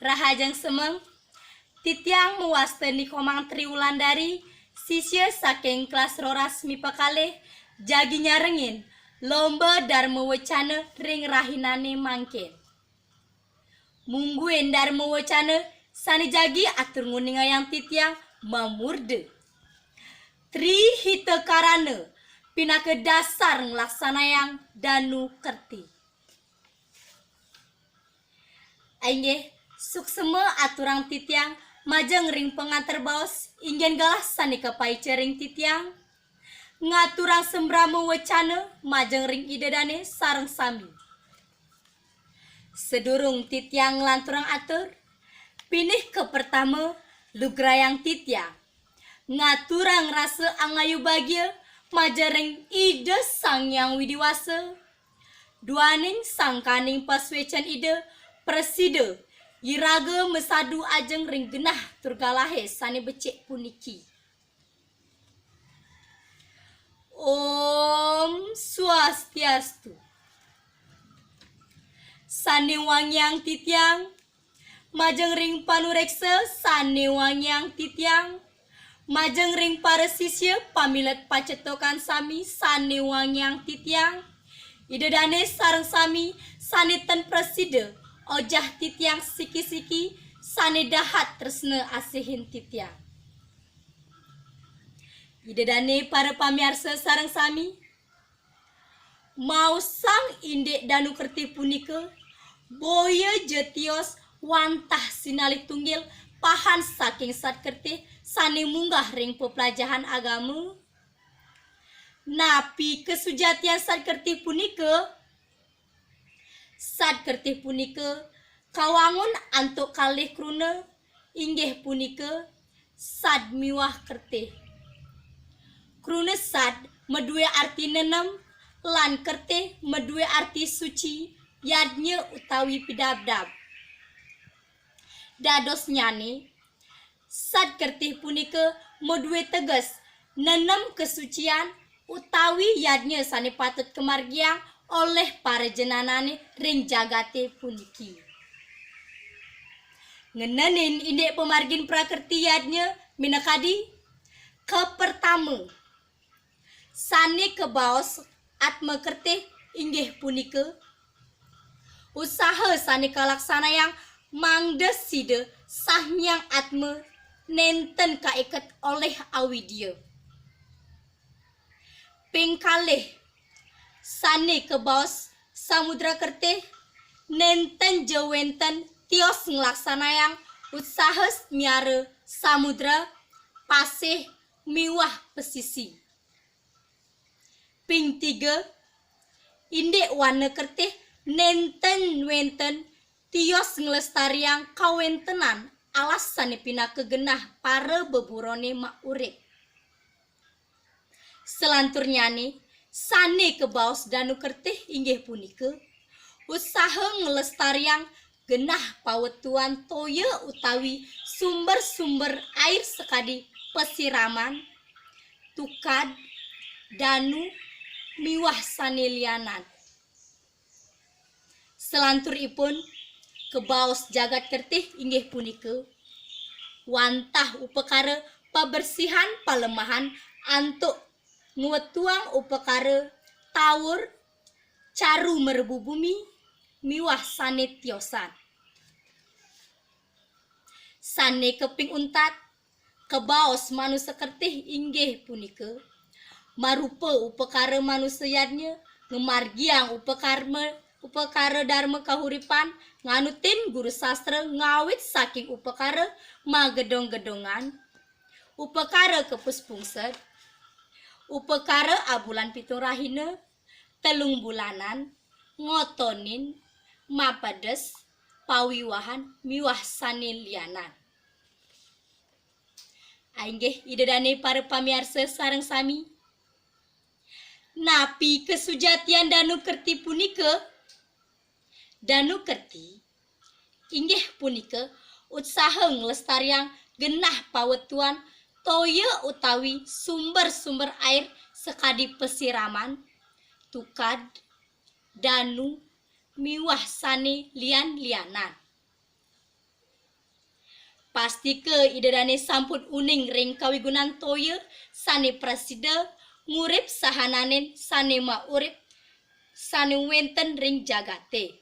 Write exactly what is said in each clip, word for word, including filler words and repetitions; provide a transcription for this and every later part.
Rahajeng semeng, titiang mawasta Ni Komang Triwulandari, sisya saking kelas roras mipakalih, jagi nyarengin lomba Dharma Wacana ring rahinane mangkin. Mungguing Dharma Wacana sane jagi atur nguningayang titiang mamurda Tri Hita Karana pinaka dasar nglaksanayang Danu Kerti. Inggih, suksma aturang titiang majeng ring panganter baos, inggih galah sane kapaica ring titiang. Ngaturang sambrama wacana majeng ring Ida Dane sareng sami. Sadurung titiang nglanturang atur, pinih kapertama, lugrayang titiang ngaturang rasa angayu bagia majeng ring Ida Sang Hyang Widi Wasa. Duaning sangkaning pasuecan Ida prasida iraga masadu ajeng ring genah tur galahe sane becik puniki. Om Swastiastu. Sane wangiang titiang, majeng ring panureksa sane wangiang titiang, majeng ring para sisya pamilet pacetokan sami sane wangiang titiang, Ida Dane sareng sami sane ten prasida ojah titiang siki-siki, sane dahat tresna asihin titiang. Ida Dane para pamiarsa sareng sami, maosang indik Danu Kertih punika boya ja tios wantah sinalih tunggil pahan saking Sad Kertih sane munggah ring peplajahan agama. Napi kasujatian Sad Kertih punika? Sad Kertih punika kawangun antuk kalih kruna, inggih punika sad miwah kertih. Kruna sad madue arti nenem lan kertih madue arti suci, yadnya utawi pidabdab. Dadosnyane, Sad Kertih punika madue teges nenem kasucian utawi yadnya sane patut kamargiang olih para jenanane ring jagate puniki. Ngenenin indik pamargin prakerti yadnya minakadi, kapertama, sane kabaos Atma Kertih inggih punika usaha sane kalaksanayang mangda sida Sang Hyang Atma nenten kaiket olih avidya. Ping kalih, sane kabaos Samudra Kertih nenten ja wenten tios nglaksanayang usaha miara samudra, pasih miwah pasisi. Ping tiga, indik Wana Kertih nenten wenten tios nglestariang kawentenan alas sane pinaka genah para beburone maurip. Salanturnyane, sane kabaos Danu Kertih inggih punika usaha nglestariang genah pawetuan toya utawi sumber-sumber air sakadi pasiraman, tukad, danu, miwah sane lianan. Salanturipun, kabaos Jagat Kertih inggih punika wantah upakara pabersihan palemahan antuk ngwetuang upakara tawur, caru marebu bumi, miwah sane tiosan. Sane kaping untat, kabaos Manusa Kertih inggih punika marupa upakara manusa yadnya, ngamargiang upakarma, upakara dharma kahuripan, nganutin guru sastra ngawit saking upakara magedong-gedongan, upakara kepus pungsed, upakara abulan pitung rahina, telung bulanan, ngotonin, mapedes, pawiwahan, miwah sane lianan. Inggih, Ida Dane para pamiarsa sareng sami. Napi kasujatian Danu Kerti punika? Danu Kerti inggih punika usaha nglestariang genah pawetuan toya utawi sumber-sumber air sakadi pasiraman, tukad, danu, miwah sane lian-lianan. Pastika Ida Dane sampun uning ring kawigunan toya sane prasida ngurip sahananing sane maurip sane wenten ring jagate.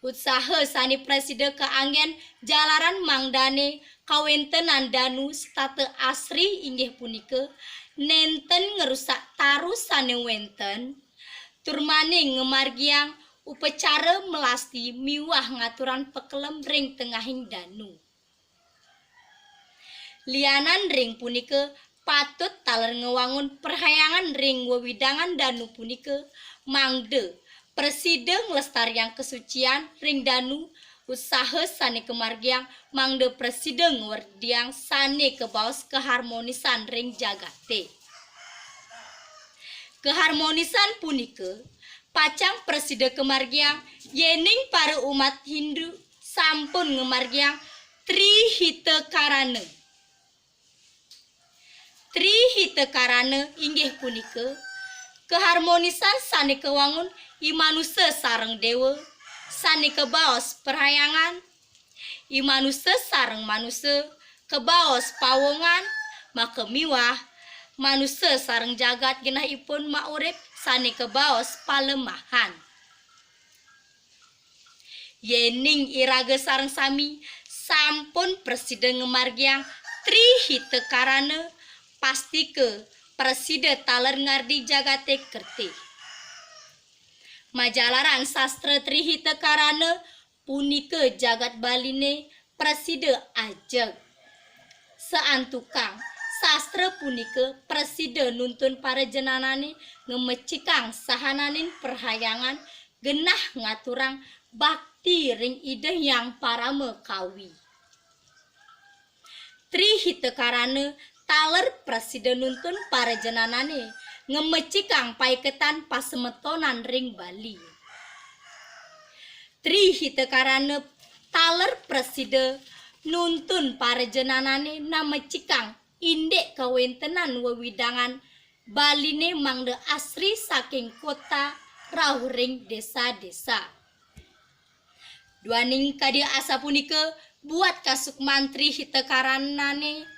Utsaha sane prasida kaanggen jalaran mangdane kawentenan danu setata asri inggih punika nenten ngrusak taru sane wenten, turmaning ngamargiang upacara melasti miwah ngaturang pakelem ring tengahing danu. Lianan ring punika patut taler ngwangun perhyangan ring wewidangan danu punika, mangda prasida nglestariang kasucian ring danu, utsaha sane kamargiang mangda prasida ngwerdiang sane kabaos kaharmonisan ring jagate. Kaharmonisan punika pacang prasida kamargiang yening para umat Hindu sampun ngamargiang Tri Hita Karana. Tri Hita Karana inggih punika kaharmonisan sane kawangun i manusa sareng dewa, sane kabaos perhyangan, i manusa sareng manusa, kabaos pawongan, maka miwah manusa sareng jagat genahipun maurip sane kabaos palemahan. Yening iraga sareng sami sampun prasida ngamargiang Tri Hita Karana, pastika prasida taler ngardi jagate kertih. Majalaran sastra Tri Hita Karana punika jagat Baline prasida ajeg. Saantukang sastra punika prasida nuntun para jenanane ngamecikang sahananing perhyangan genah ngaturang bakti ring Ida Hyang Parama Kawi. Tri Hita Karana taler prasida nuntun para jenanane ngamecikang paiketan pasemetonan ring Bali. Tri Hita Karana taler prasida nuntun para jenanane namecikang indik kawentenan wewidangan Baline mangda asri saking kota rauh ring desa-desa. Duaning kadi asapunika, buat kasukman Tri Hita Karanane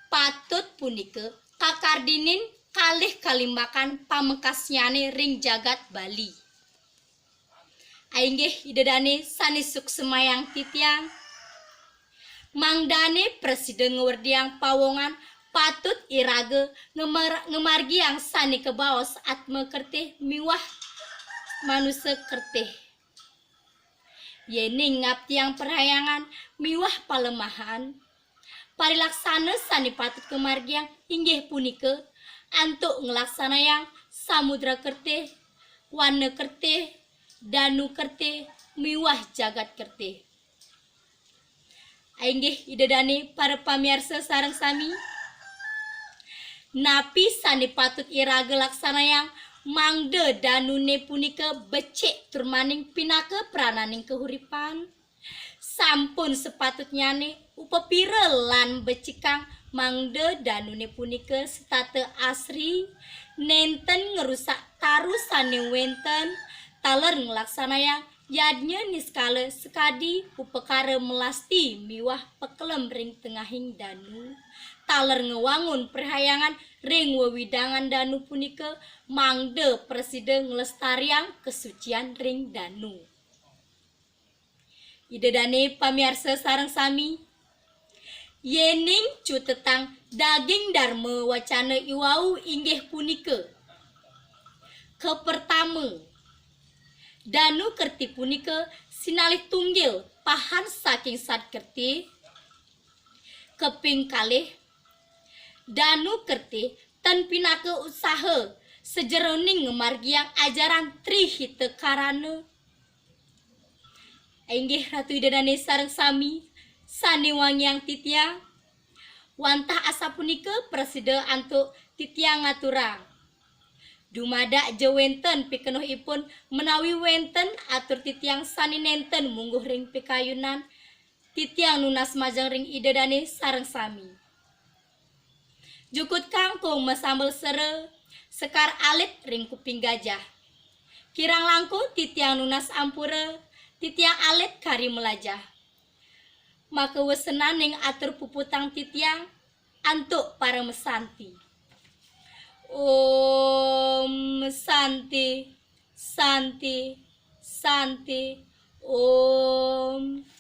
patut punika kakardinin kalih kalimbakan pamekasnyane ring jagat Bali. Ainggih Ida Dane sane suksemayang titiang, mangdane prasida ngwerdiang pawongan patut iraga ngemar-, ngamargiang sane kabaos atma kertih miwah manusa kertih. Yening ngaptiang perhyangan miwah palemahan, parilaksana sane patut kamargiang inggih punika antuk nglaksanayang samudra kertih, wana kertih, danu kertih, miwah jagat kertih. Inggih Ida Dane para pamiarsa sareng sami, napi sane patut iraga laksanayang mangda danune punika becik turmaning pinaka prananing kahuripan? Sampun sapatutnyane upapira lan becikang mangda danune punika setata asri, nenten ngrusak taru sane wenten, taler nglaksanayang yadnya niskala sakadi upakara melasti miwah pakelem ring tengahing danu, taler ngwangun perhyangan ring wewidangan danu punika, mangda prasida nglestariang kasucian ring danu. Ida Dane pamiarsa sareng sami, yening cutetang daging darma wacana iwau inggih punika, kapertama, danu kerti punika sinalih tunggil pahan saking sad kerti. Kaping kalih, danu kerti tan pinaka usaha sajeroning ngamargiang ajaran Tri Hita Karana. Inggih Ratu Ida Dane sareng sami sane wangiang titiang, wantah asapunika prasida antuk titiang ngaturang. Dumadak ja wenten pikenohipun menawi wenten atur titiang sane nenten mungguh ring pikayunan, titiang nunas majeng ring Ida Dane sareng sami. Jukut kangkung masambel sera, sekar alit ring kuping gajah. Kirang langkung titiang nunas ampura, titiang alit kari melajah. Maka wesenaning atur puputang titiang antuk paramasanti. Om Santi, Santi, Santi, Om.